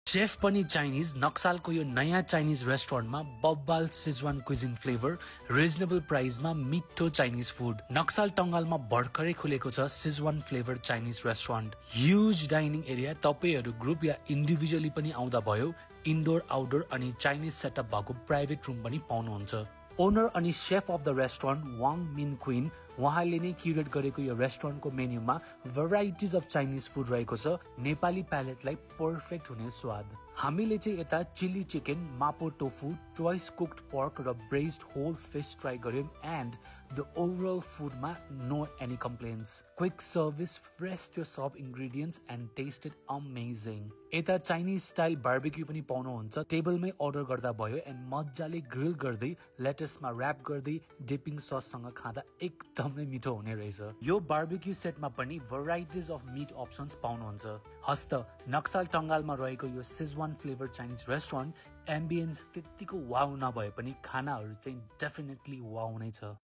Chef पनि Chinese नक्सालको यो नयाँ चाइनिज रेस्टुरेन्टमा बब्बाल सिजवान क्विजिन फ्लेभर रिजनेबल प्राइसमा मिठो चाइनिज फुड। नक्साल टंगालमा भर्खरै खुलेको छ Szechuan flavour Chinese restaurant. Huge dining area, तपाईहरू ग्रुप या इन्डिभिजुअली पनि आउँदा भयो। इन्डोर आउटडोर अनि चाइनिज सेटअप भएको प्राइभेट रुम पनि पाउनुहुन्छ। ओनर अनि chef of the restaurant Wang Min Qin, उहाँले नै क्युरेट गरेको यो रेस्टुरेन्टको मेन्युमा भेराइटिज अफ चाइनिज फुड रहेको छ, नेपाली प्यालेटलाई पर्फेक्ट हुने स्वाद। हामीले चाहिँ यता chilli chicken, mapo tofu, twice cooked pork र ब्रेस्ड होल फिश ट्राई गर्यौं एन्ड द ओभरअल फुडमा no any complaints. Quick service, fresh त्यो सब इन्ग्रेडियन्ट्स एन्ड टेस्टेड अमेजिङ। यता चाइनिज स्टाइल बार्बिक्यू पनि पाउनुहुन्छ। टेबलमै अर्डर गर्दा भयो एन्ड मजाले ग्रिल गर्दै लेटसमा र्याप गर्दै डिपिङ सससँग खाँदा एकदमै मिठो हुने रहेछ। यो बार्बिक्यू सेटमा पनि भेराइटिज अफ मिट अप्सन्स पाउनुहुन्छ। हस्त नक्साल टंगालमा रहेको यो Schezwan flavour Chinese restaurant ambience त्यतिको वाउ नभए पनि खानाहरू चाहिँ डेफिनेटली वाउ नै छ।